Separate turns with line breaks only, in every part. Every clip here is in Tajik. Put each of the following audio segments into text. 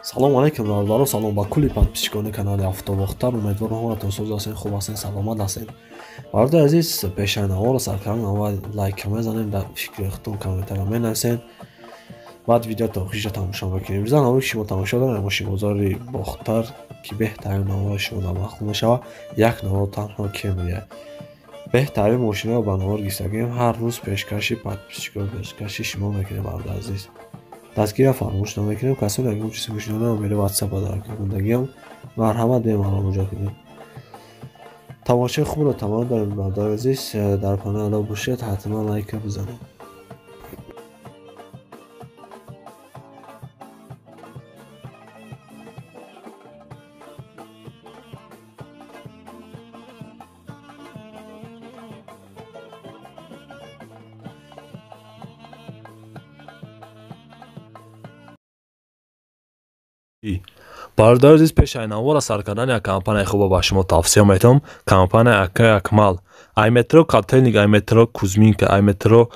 Салом алейкум бародарон, салом ба кулли подписчикони канали Автобохтар. Умедворам ҳаматон соз ҳастен, хуб ҳастен, саломат ҳастен. Бародари азиз, пешаи наворо сар кардан аввал лайк мезанем, дар фикри худтон комментария менависен, баъд видео то охирша тамошо мекунем. Имрӯза навори шумо тамошо дорем мошинбозори Бохтар, ки беҳтарин навори шумо дар маъқул мешавад. Як навор танҳо кемрия. Беҳтарин мошинаро ба навор гирифтагием, ҳар рӯз пешкаши подписчикон, пешкаши шумо мекунем. Бародари азиз, дастгирия фаромӯш намекунем. Касоне ягон чизи мошинона мери ватсап дар мондагиам, марҳамат бемалол муроҷиат кунед. Тамошои хубро таманно дорем. Бародари азиз, дар паноҳи Аллоҳ бошед, ҳатман лайка бизанед.
Бародари азиз, пешаи навора сар кардани як компанияи хубро ба шумо тавсия метавам. Компания Акай Акмал. Ай метро Котельник, ай метро Кузьминка, ай метро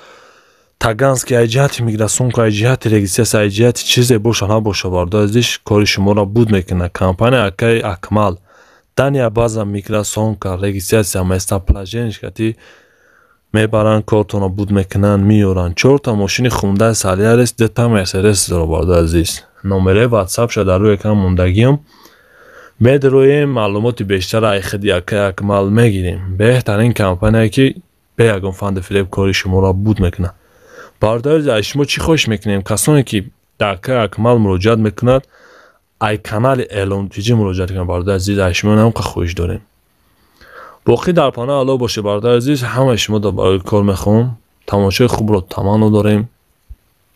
Таганский, ай ҷиҳати миграсонка, ай ҷиҳати регистрация, ай ҷиҳати чизе боша набоша, бародари азиз, кори шуморо буд мекунад. Компания Акай Акмал. Дания база миграсонка, регистрация, местоположение ти мебаранд, кортонро буд мекунанд, меёранд. Чорта мошини Хундай Солярис, дута Мерседес дора, бародари азиз. Номераи ватсапша дар рӯи экран мондагиам. Медроем, маълумоти бештар ай худи Акай Акмал мегирем. Беҳтарин компания, ки бе ягон фанду фиреб кори шуморо буд мекунад. Бародари азиз, аз шумо чӣ хоҳиш мекунем? Касоне ки дар Акай Акмал муроҷиат мекунад, ай канали Эълон ТЖ муроҷиат кунад. Бародари азиз, аз шумо намқа хоҳиш дорем. Боқӣ дар паноҳи Аллоҳ бошед, бародари азиз. Ҳамаи шумо барои кор мехоҳам. Тамошои хубро таманно дорем.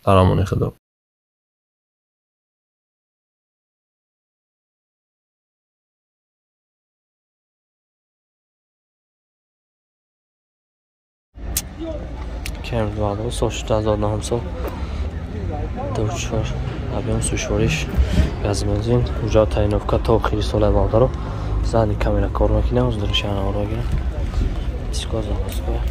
Дар амони Худо.
Кем 22 сол 2009 сол 24 объем сушвориш газ бензин уже тайновка то охири соли бародаро. Задний камера кор мекунам, уздуришана наворо гирам. Диско заводское.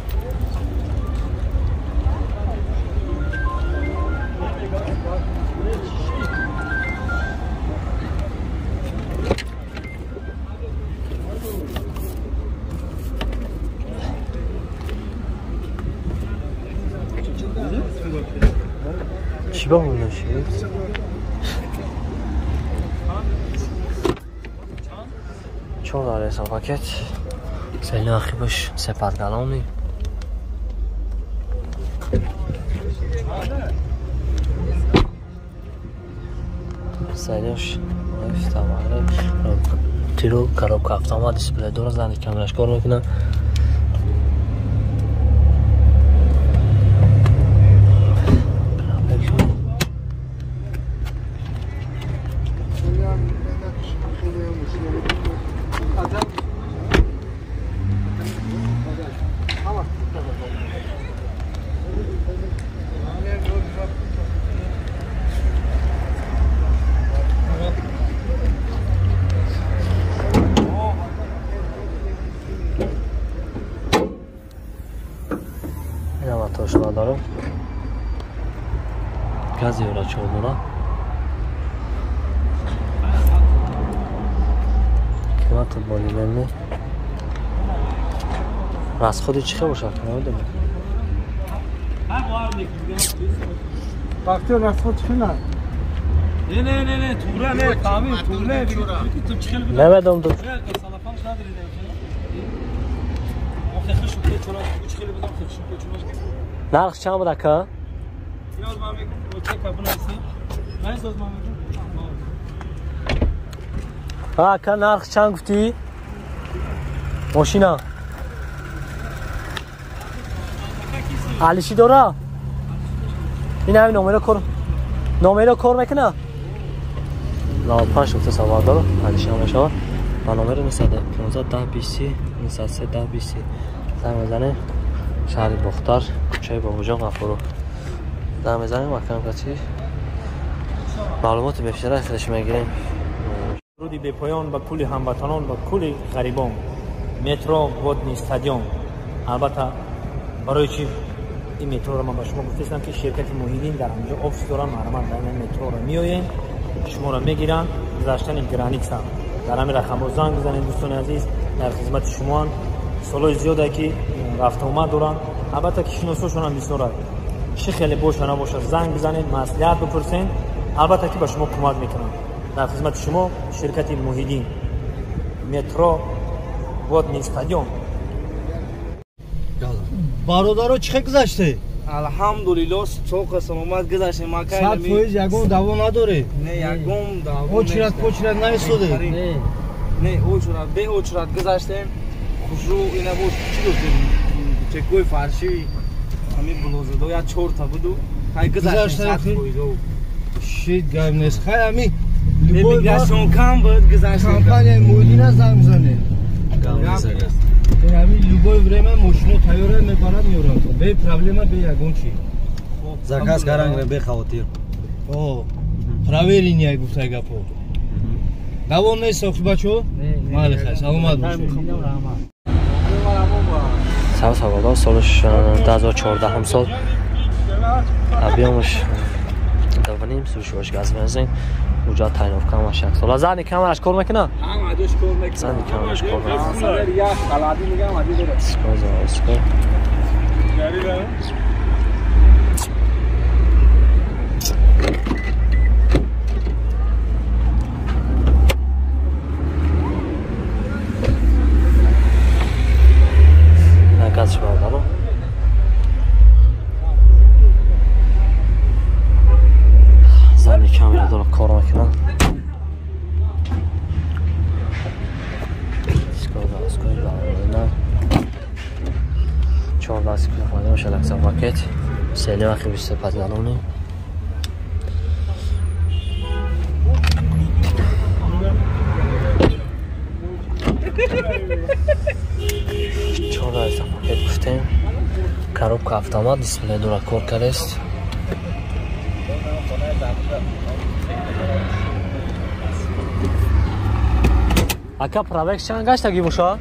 Чӣ ба монашид? Чор ареса пакет. Сели ахибаш сепатгалони. Селиош автомат. Тиру коробка автомат дисплей дора, задний камераш кор мекунад. Бародаро, гази ёра чор дора. Қимати болименни расходи чӣ хел бошад, намедонам.
Бахтиёр, расход чӣ хел?
Не, не, не, не, тура не, таъмир, тура не.
Намедонам. Нарх чанд буд, ака? Ака, нарх чанд гуфтӣ? Мошина алиши дора? Ин ҳамин номеро кор, номеро кор мекуна? 95 гуфта савар дора, алиши ҳам мешавад. Ба номери 915 10 20 903 10 20 занг мезанем. Шаҳри Бохтар, кӯчаи Бобоҷон Ғафуров. Занг мезанем, акам кати маълумоти бештар аз худаш мегирем.
Руди бепоён ба кулли ҳамватанон, ба кулли ғарибон. Метро Водный стадион. Албатта, барои чӣ ин метроро ман ба шумо гуфтаистам, ки ширкати Муҳиддин дар ҳамҷо офис дорам. Марҳамат, дар ин метроро меоем. Шуморо мегиранд, гузаштани граница. Дар ҳамин рақамҳо занг бизанед, дӯстони азиз, дар хизмати шумоанд. Солҳои зиёде ки рафтуомад доранд, албатта ки шиносошонам бисёрад. Чӣ хеле боша набошад, занг бизанед, маслиҳат бипурсед, албатта ки ба шумо кӯмак мекунанд. Дар хизмати шумо ширкати Муҳиддин, метро Водный стадион.
Бародаро, чӣ хел гузаште?
Алҳамдулилло, соқа саломат гузаштем.
100% ягон даво надоред?
Не, ягон даво.
Очрат почрат наистоде?
Не, очрат, бе очрат гузаштем. Хушрӯ ина бош чӣ гуфтем? Чекои фарши ҳамин булозадо я чорта буду. Хай гузаштем 100%.
Шит гап нест. Хай ҳамин
миграсион кам буд, гузаштем.
Компанияи Муҳиддина занг бизанед. Ҳамин любое время мошино тайёра мебарад, меорад. Бе проблема, бе ягон чи.
Заказ карангра бе хавотир.
О, проверение гуфтай гапо. Давом нест, охи бачо? Майли, хай, саломат бошед.
Сав саволо, солаш 2014 сол. Объёмаш 2.5, сушвош газ бензин. Уҷа тайновка ҳамаш як сол. Зани камераш кор мекунад?
Ҳама ҷош кор мекунад.
Зани камераш кор мекунад.
Як қалади мегам, ади дорад.
Скоза, ско. Газ шумардано. Зани камера дорад кор мекунад. Чордаҳ кило фоида мешавад акса пакет. Сели вақти 25 галлони. Чордаҳ пакет гуфтем. Коробка автомат, дисплей дорад, кор кардааст. Ака, пробег чанд гаштагӣ бошад?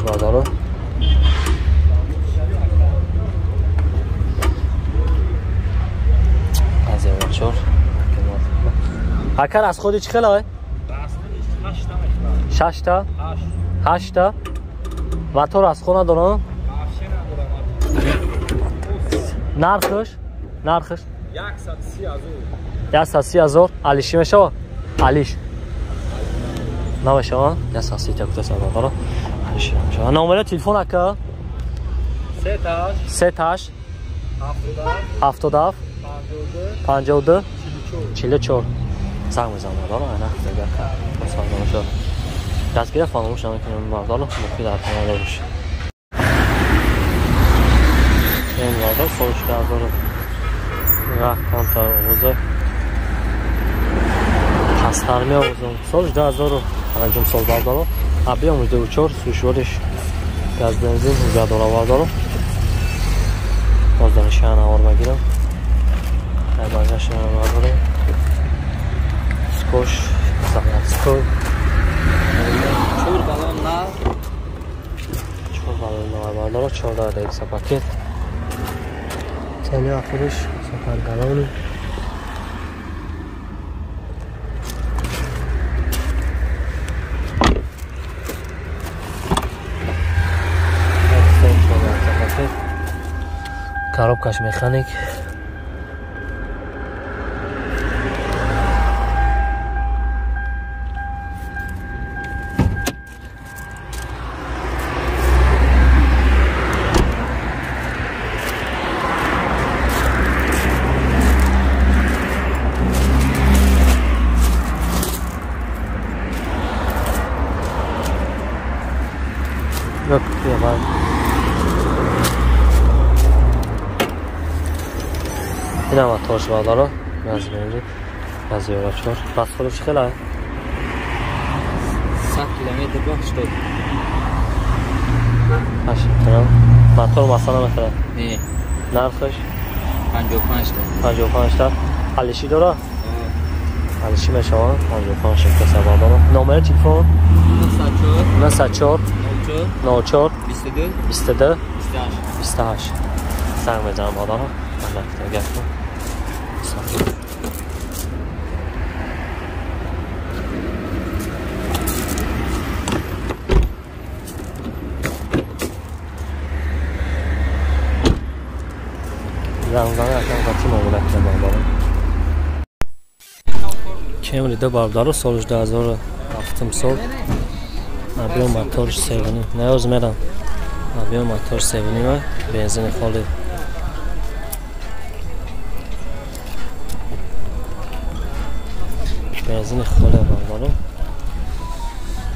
Бародаро, аз чор акар аз худи чӣ хелай? Шашта, ҳашта. Мотор аз хона дорам? Нархш? Нархш? 130 ҳазор. Алиши мешава? Алиш намешава? 130 та гуфта бародаро. Номери телефон ака? 38 77 52 44. Занг мезанам бародаро, айна агар дастгира фаромӯш намекунем бародаро, муфид дар канал бош. Ин бародар соли 2000 раҳ камтар овоза пасттар меовозам. Соли 2005 сол бародаро. Объёмаш 24, сушвориш газ бензин ҳуҷҷат дора бародаро. Боз донишаан авор мегирам. Баргашт бародаро. Скош, заводской.
4 баллон нав.
4 баллон нав бародаро, 14 декса пакет. Цени охириш сафар галлони. Коробкаш механик. Ина моторш бародаро, газ бензин, газ евро 4. Расходаш чӣ хела?
100 километр бо 80.
8 мотор масала мехӯрад?
Не.
Нархаш?
55 та.
55 та. Алиши дора? Алиши мешавад 55 та бародарон. Номери телефон? 904 04 22 28. Занг мезанам бародарон. Кемри ду бародаро соли 2007 сол объем мотор 3.5 наёз мерам. Объем мотор 3.5 бензини холи. Бензини холи бародаро.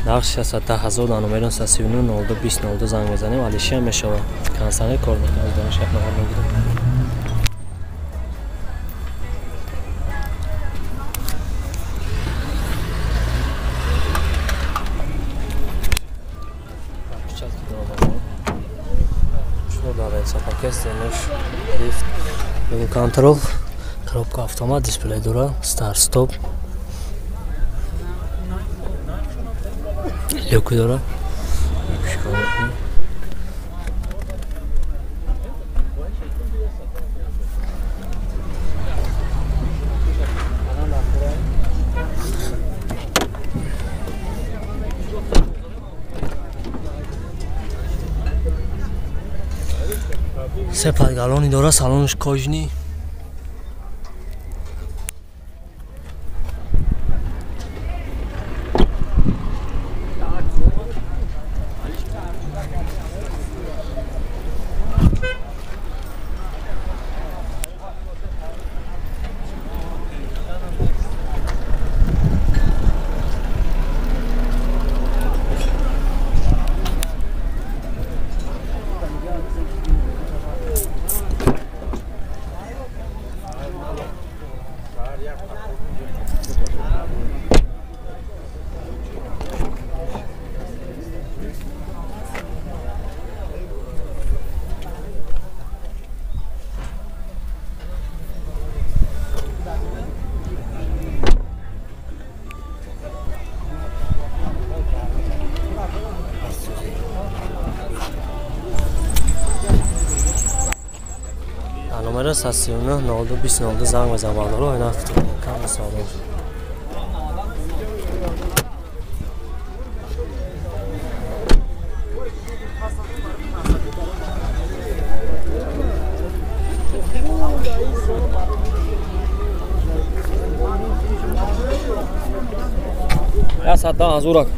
Нарх 610 000 дар номери 39 02 20 02 занг мезанем. Алиши ҳам мешавад. Консернер кор мекунад. Аз дониш як нафар мегирем. Контрол, коробка автомат, дисплей дора, старт стоп, люки дора. Се подгалони дора, салонш кожни. Номер 39 02 20 02 занг мезанам бародаро. Ина кам савол.
Я садда азурак.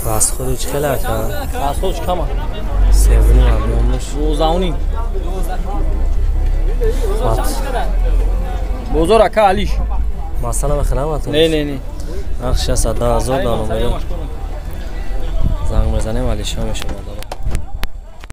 Расходи чӣ хеле ака?
Расходш кама.
3.5 объемш.
12.5. Бозор ака алиш.
Масала мехӯрам атон?
Не, не, не.
Нарх 610 000 дар номери. Занг мезанем, алишо мешавад.